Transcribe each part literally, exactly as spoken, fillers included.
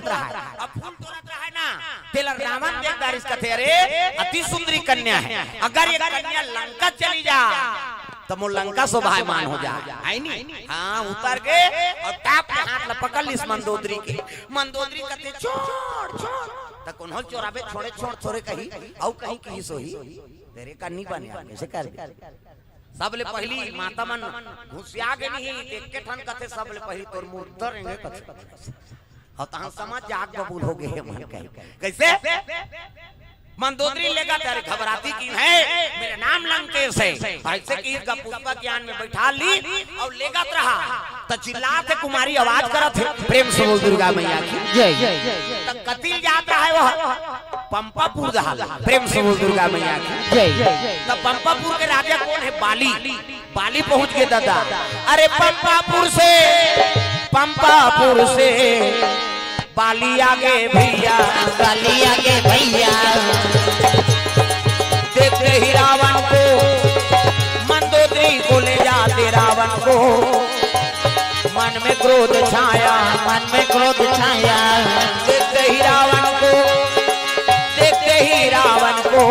तोड़त रहा है, अब फूल तोड़त रहा है ना, तेला रावण देख डारिस, कथे, "अरे, अति सुंदरी कन्या है, अगर ये कन्या लंका चली जा, त मोर लंका शोभायमान हो जाए।" है नी? हाँ, उतर के अउ टाप के हाथ ला पकड़ लिस मंदोदरी के। मंदोदरी कथे, "छोड़, छोड़।" त कोनो ल चोराबे, "छोड़े, छोड़, थोरे कही, अउ कहीं किहिस होही, तेरे का नी बने, अब कइसे करबे?" सबले पहिली माता मन घुसिया गे नहीं, एक के ठन कथे, "सबले पहिली तोर मुर्दा रेंगे," कथे। अउ तहां समझ जा, आग बबूल हो गे हे मन कही। कइसे? मंदोदरी लेगत हे, "अरे घबराती किन हे, मेरा नाम लंकेश है।" अइसे किहिस गा, पुष्पक यान में बइठा लिस अउ लेगत रहा। त चिल्लात हे कुमारी, आवाज करत हे, प्रेम से बोल दुर्गा मैया की। जय। त कति ल जात रहा हे वो, पंपापुर डहर, प्रेम से बोल दुर्गा मैया की। जय। त पंपापुर के राजा कोन हे? बाली। बाली पहुंच गे दादा। अरे पंपापुर से, पंपापुर से बाली आ गे भइया, बाली आ गे भइया। देखते ही रावण को, मंदोदरी को ले जाते रावण को, मन में क्रोध छाया, मन में क्रोध छाया। देखते ही रावण को, देखते ही रावण को,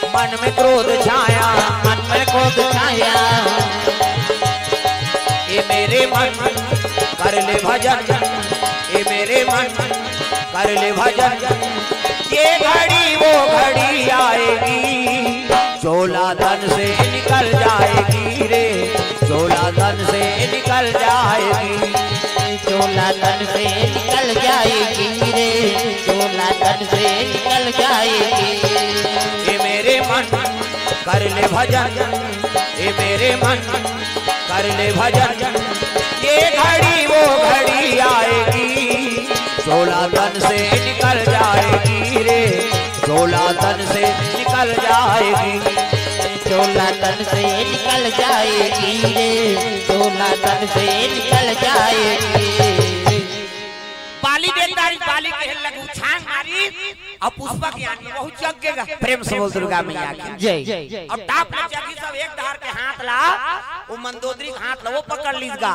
मन में क्रोध छाया, मन में क्रोध छाया। ए मेरे मन, कर ले भजन, ए मेरे मन, कर ले भजन। ये घड़ी वो घड़ी आएगी, चोला तन से निकल जाएगी रे, चोला तन से निकल जाएगी। चोला तन से निकल जाएगी रे, चोला तन से निकल जाएगी। ए मेरे मन, कर ले भजन, ए मेरे मन, कर ले भजन। ये घड़ी वो घड़ी आएगी, चोला तन से निकल जाएगी रे, चोला तन से निकल जाएगी। चोला तन से निकल जाएगी रे, चोला तन से निकल जाएगी। बाली देख डारिस, बाली कहे लगू छांग मारी, अउ पुष्पक यान में बहुत जग गे गा। प्रेम से बोल दुर्गा मैया की। जय। अउ टाप ले जगिस, सब एक डहर के हाथ ला, वो मंदोदरी के हाथ ला वो पकड़ लिस गा।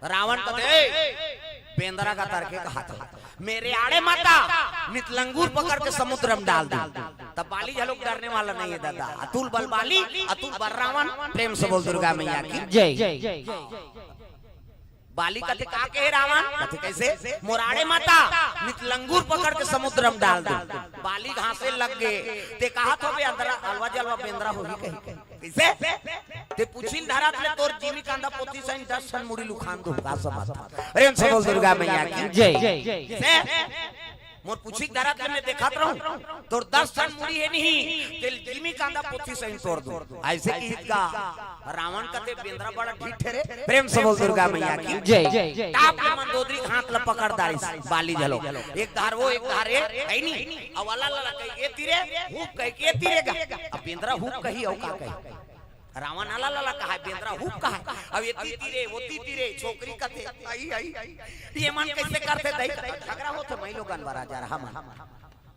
रावण कथे, "ए, बेंदरा का तरके का हाथ ला, मेरे आड़े मत आ, नित लंगूर पकड़ के समुद्र में डाल दूं।" तब बाली घलोक डरने वाला नहीं है दादा। अतुल बल बाली, अतुल बल रावण। प्रेम से बोल दुर्गा मैया की। जय। बाली कथे, "का कहे रावण?" कथे, "कइसे?" "मोर आड़े मत आ, नित लंगूर पकड़ के समुद्र में डाल दूं।" बाली घांसे लग गे। ते कहत होबे, "अंदरा अलवा जलवा बेंदरा होही कही।" कइसे? ते पूछिन धरत ले तोर जिमी कांदा पोथी सही दस ठन मुड़ी ल उखान दूं, का समझ? प्रेम से बोल दुर्गा मैया की। जय। कइसे? मोर पूछी धरत ले मैं देखत रहूं, तोर दस ठन मुड़ी हे नहीं, ते ल जिमी कांदा पोथी सही तोड़ दूं। अइसे किहिस गा रावण कथे, "बेंदरा बड़ा ढीठ हे रे।" प्रेम से बोल दुर्गा मैया की। जय। टाप ले मंदोदरी के हाथ ला पकड़ डारिस बाली घलोक। एक डहर वो, एक डहर ए, हे नहीं। अउ अला ला ला कही, "ए तीरे, हुप," कही, "ए तीरे गा।" अब बेंदरा हुप कही, अउ का कही? रावण अला ला ला कहा, बेंदरा हुप कहा। अब एती तीरे, ओती तीरे, छोकरी कथे, "आई, आई, आई, ये मन कइसे करथे दई?" झगरा होथे, "मई लोगन बर आ जा रहा मन।"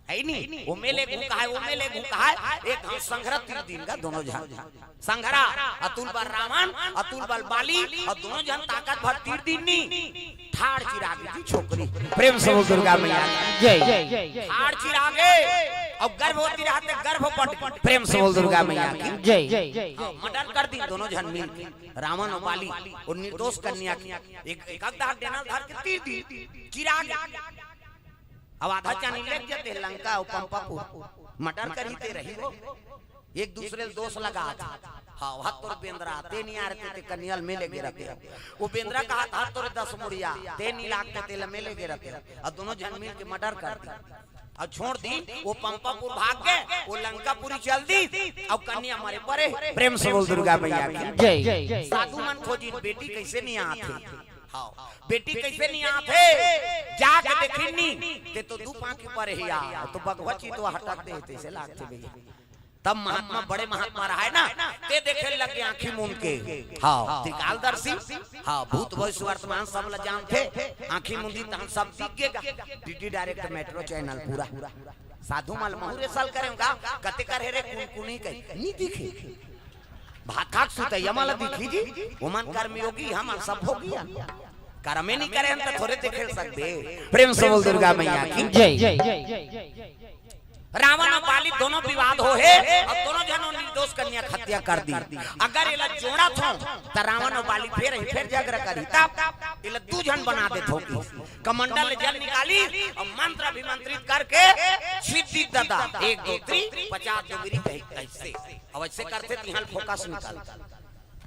हे नी? ओमे ले घूं कहा, ओमे ले घूं कहा, एक घांव संघरा तीर दीन गा दोनों झन। संघरा, अतुल बल रावण, अतुल बल बाली, अउ दोनों झन ताकत भर तीर दीन नी। ठाड़ चिरागे जी छोकरी। प्रेम से बोल दुर्गा मैया की। जय। ठाड़ चिरागे, अउ गर्भवती रहत हे गर्भपट। प्रेम से बोल दुर्गा मैया की। जय। हाँ, मर्डर कर दीन दोनों झन मिल के। रावण अउ बाली, वो निर्दोष कन्या के। एक, एक अगदार डेना ल धर के तीर दीन। चिरागे। अब आधा चानी ले जथे लंका अउ पंपापुर। मर्डर करही ते रही वो। एक दूसरे ल दोष लगाथे। हाँ, वह तोर बेंदरा, ते नी आ रहे ते कन्या ल में ले गे रहते। वो बेंदरा कहत, "हाँ, तोरे दस मुड़िया, ते नी लागते, ते ल में ले गे रहते।" अउ दोनों झन मिल के मर्डर कर दीन। अउ छोड़ दीन, वो पंपापुर भाग गे, वो लंकापुरी चल दीस, अउ कन्या मरे परे। प्रेम से बोल दुर्गा मैया की। जय। साधु मन खोजिन, बेटी कइसे नी आथे? हाँ, बेटी कइसे नी आथे? जाके देखिन नी, ते तो दू पांकी परे हे यार, तो बघवा चीतवा हटक दे, तइसे लागथे भइया। तब महात्मा, बड़े महात्मा रहा हे ना, ते देखे लग गे आंखी मूंद के। हाँ, त्रिकालदर्शी, हाँ, भूत भविष्य वर्तमान सब ला जानथे, आंखी मूंदी तहन सब दिख गे गा। डीडी डायरेक्ट मेट्रो चैनल पूरा। साधु मन ल महूं रेसल करेंव गा, कते कर हे रे कुनकुनी कही, नी दिखे। भात खा के सुतइया मन ल दिखही जी, ओमन कर्मयोगी, हमन सब भोगी हन। करमे नहीं करे हन त थोरे देखे सकबे। प्रेम से बोल दुर्गा मैया की। जय। रावण अउ बाली दोनों विवाद हो हे अउ दोनों झन निर्दोष कन्या के हत्या कर दी। अगर एला जोड़त हों त रावण अउ बाली फेर ही फेर झगड़ा करही, तब एला दू झन बना देत हों कि कमंडल ले जल निकाली अउ मंत्र अभिमंत्रित करके छिद्दी ददा एक दो त्री पचास डोगरी कही कैसे। अब ऐसे करथे तिहां फोकस निकाल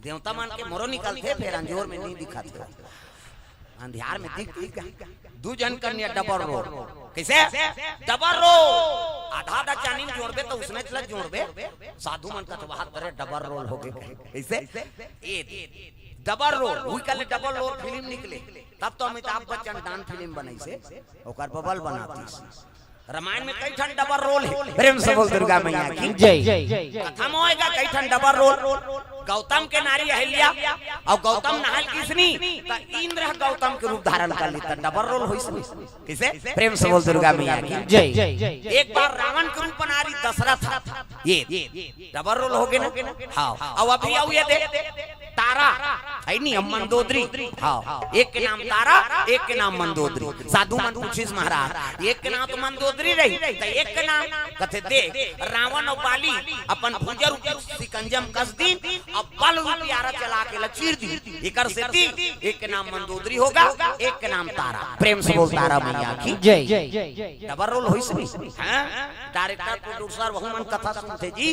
देवता मन के मोरो निकलथे, फेर अंजोर में नहीं दिखत हे। अंधियार में दिख दिख दू झन कन्या डबल रोल। कैसे? Double role. आधा आधा चानी में जोड़बे त उसने चला जोड़बे। साधु मन का तो बात करे डबल रोल हो गए। कैसे? ए डबल रोल, वही कल डबल रोल फिल्म निकले, तब तो अमिताभ बच्चन डांस फिल्म बनइसे, ओकर बबल बनातीस। रामायण में कई ठन डबल रोल हे। प्रेम से बोल दुर्गा मैया की। जय। कथा में होएगा कई ठन डबल रोल। गौतम के नारी अहिल्या अउ गौतम नहाय ल गिसनी त इंद्र ह गौतम के रूप धारण कर ली त डबल रोल होइस नी। किसे? प्रेम से बोल दुर्गा मैया की। जय। एक बार रावण के रूप बना रही दशरथ। ये डबल रोल हो गए ना? हाँ। अब अभी आऊ ये दे तारा, है नी, अब मंदोदरी। हाँ, एक के नाम तारा, एक के नाम मंदोदरी। साधु मन पूछिस महाराज, एक के नाम तो मंदोदरी रही, त एक के नाम कथे दे। रावण अउ बाली अपन भुजा रूपी सिकंजम कस दीन, अउ बल रूपी आरा चला के ल चीर दीन। एकर सेती एक के नाम मंदोदरी होगा, एक के नाम तारा। प्रेम से बोल तारा मैया की। जय। डबल रोल होइस नी। हाँ? डायरेक्टर, प्रोड्यूसर, वहू मन कथा सुनथे जी,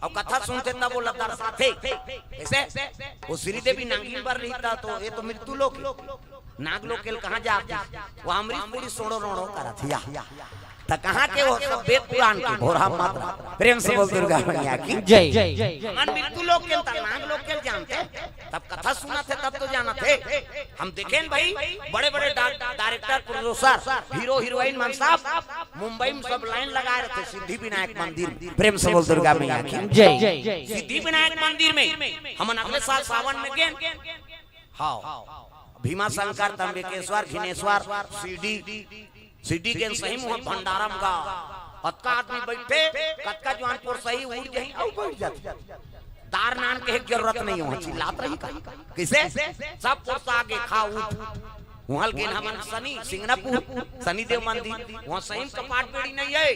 अउ कथा सुनथे तब ओला दर्शाथे। कैसे? वो श्रीदेवी नागिन बर रही त, तो ये तो मृत्यु लोक हे। नाग लोक के कहाँ जात हे? वो अमरीश पुरी सोड़ो रोड़ो करत हे। त कहाँ के वो सब वेद पुराण के भोरा मात्रा। प्रेम से बोल दुर्गा मैया की। जय। हमन मृत्यु लोक के त नाग लोक के जानथे। तब कथा सुनत हे तब तो जानत हे। हम देखेन भाई, बड़े-बड़े डा-, डायरेक्टर, प्रोड्यूसर, हीरो, हीरोइन मन सब मुंबई में सब लाइन लगाए रहिथे सिद्धि विनायक मंदिर में। प्रेम से बोल दुर्गा मैया की। जय। सिद्धि विनायक मंदिर में हमन अगले साल सावन में गेन। हाँ, भीमा शंकर, त्र्यंबकेश्वर, घिनेश्वर, शिरडी, सिद्धि के सही मुँह भंडारा म गा। अतका आदमी बइठे, कतका जुवान पोरसही उठ जाही अउ बइठ जाथे। दार नान के एक जरूरत नहीं हो, चिल्लात रही का? किसे? सब पोरसा आगे खा उठ। उहाँ ल गेन हमन शनि, सिंगनापुर, शनिदेव मंदिर, उहाँ सही म कपाट बेड़ी नहीं हे।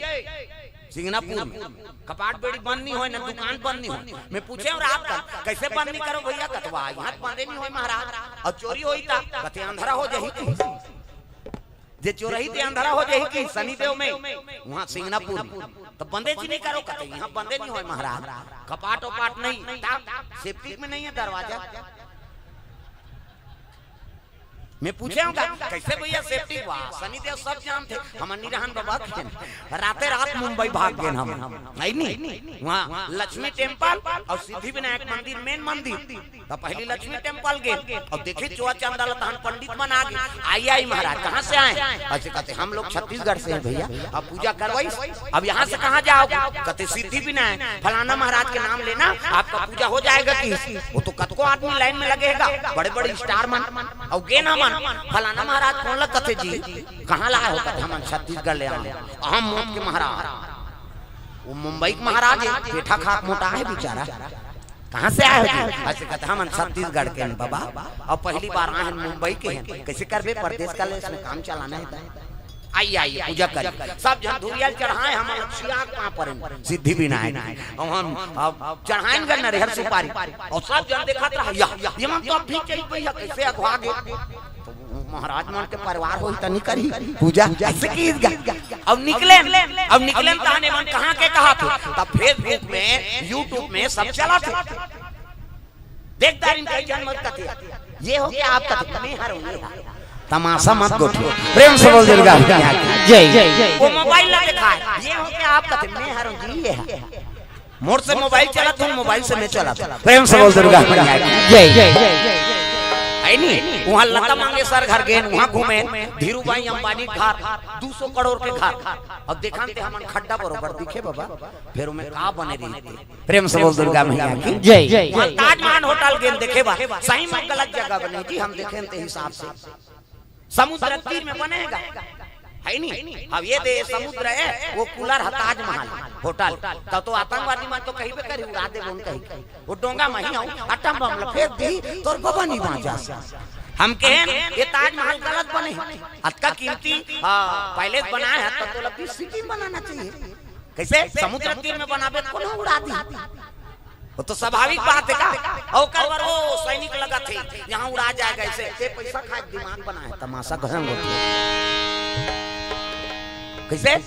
सिंगनापुर में कपाट बेड़ी बंद नहीं होय, ना दुकान बंद नहीं होय। मैं पूछे हूँ रात का, "कैसे बंद नहीं करो भैया?" कथे, "वाह, यहाँ बंदे नहीं होय महाराज, अउ चोरी होई त?" कथे, "अंधरा हो जाही।" जे चोरही ते अंधरा हो जाही कि शनिदेव में, उहाँ सिंगनापुर में। त बंदे जी नहीं करो, कथे, "यहाँ बंदे नहीं होय महाराज, कपाट ओपाट नहीं, ता सेप्टिक में नहीं हे दरवाजा।" मैं पूछे हूँ का, "कैसे भैया सेप्टिक?" "वाह, शनिदेव सब जानथे, हमन नहीं रहन बाबा के।" राते रात मुंबई भाग गेन हम, है नी? उहाँ लक्ष्मी टेम्पल अउ सिद्धि विनायक मंदिर, मेन मंदिर। त पहली लक्ष्मी टेम्पल गेन, अउ देखे चोआ चंदा ल तहन पंडित मन आ गे। "आई, आई महाराज, कहाँ से आए हैं?" ऐसे कथे, "हम लोग छत्तीसगढ़ से हैं भैया।" अब पूजा करवाइस, "अब यहाँ से कहाँ जाओगे?" कथे, "सिद्धि विनायक, फलाना महाराज के नाम लेना, आपका पूजा हो जाएगा।" कि वो तो कतको आदमी लाइन में लगे हेगा, बड़े-बड़े स्टार मन, अउ गेन हमन, फलाना महाराज कोन ल कथे जी, कहाँ ला हो? कथे, "हमन छत्तीसगढ़ ले आए, हम मौत के महाराज।" वो मुंबई के महाराज हे, पेठा खा के मोटा हे बेचारा। "कहाँ से आए हो जी?" ऐसे कथे, "हमन छत्तीसगढ़ के हन बाबा, अउ पहली बार आए हन, मुंबई के हन।" "कैसे करबे, परदेस का ले, इसमें काम चलाना हे त।" "आइए, आइए, पूजा करिए।" सब झन धुरिया ल चढ़ाए, हमन ल छिया के पाँव परेन, सिद्धि विनायक। अउ हम, अब चढ़ाएन गा नरियर सुपारी, अउ सब झन देखत रहा, "या, ये मन तो अब भी चल पइया, कैसे अगवा गे?" तो महाराज मन के परिवार होही त नहीं करही पूजा, ऐसे की गा। अब निकलेन, अब निकलेन तहन ए मन कहाँ के कहाथे, तब Facebook में, YouTube में सब चलाथे। देख दारिन कई झन मत कथे, "ये हो क्या आप?" कथे, "मैं हरंव।" तमाशा मत गोठियो। प्रेम से बोल दुर्गा मैया की। जय। वो मोबाइल ला दिखाए, "ये हो क्या आप?" कथे, "मैं हरंव जी, ये हे।" मोर से मोबाइल चलत हूँ, मोबाइल से मैं चलत हूँ। प्रेम से बोल दुर्गा मैया की। जय। है नी? उहाँ लता मंगेशकर घर गेन, उहाँ घूमेन, धीरू भाई अंबानी घर, दू सौ करोड़ के घर। अब देखन ते हमन खड्डा बरोबर दिखे बाबा, फेर ओमे का बने रही? प्रेम से बोल दुर्गा मैया की। जय। उहाँ ताजमहल होटल गेन देखे बा, सही में गलत जगह बने जी, हम देखेन ते हिसाब से। समुद्र तीर में बनेगा, है नी? अब ये दे समुद्र हे, वो कूलर हे ताजमहल होटल। त तो आतंकवादी मन तो कहिबे करी, उड़ा दे बोन कही। वो डोंगा में ही आऊ, atom bomb लपेट दी, तोर बबा नहीं बाँचा। हम कहेन ये ताजमहल गलत बने हे, अतका कीमती, हाँ, पैलेस बनाए हे, त तोला बीस सिटी में बनाना चाहिए। कइसे? समुद्र तीर में बनाबे त कोनो उड़ा दी। वो तो स्वाभाविक बात हे का? अउ ओकर बर वो सैनिक लगत हे, यहाँ उड़ा जाएगा ऐसे। ये पैसा खाए दिमाग बनाए, तमाशा घोंग होथे। कइसे?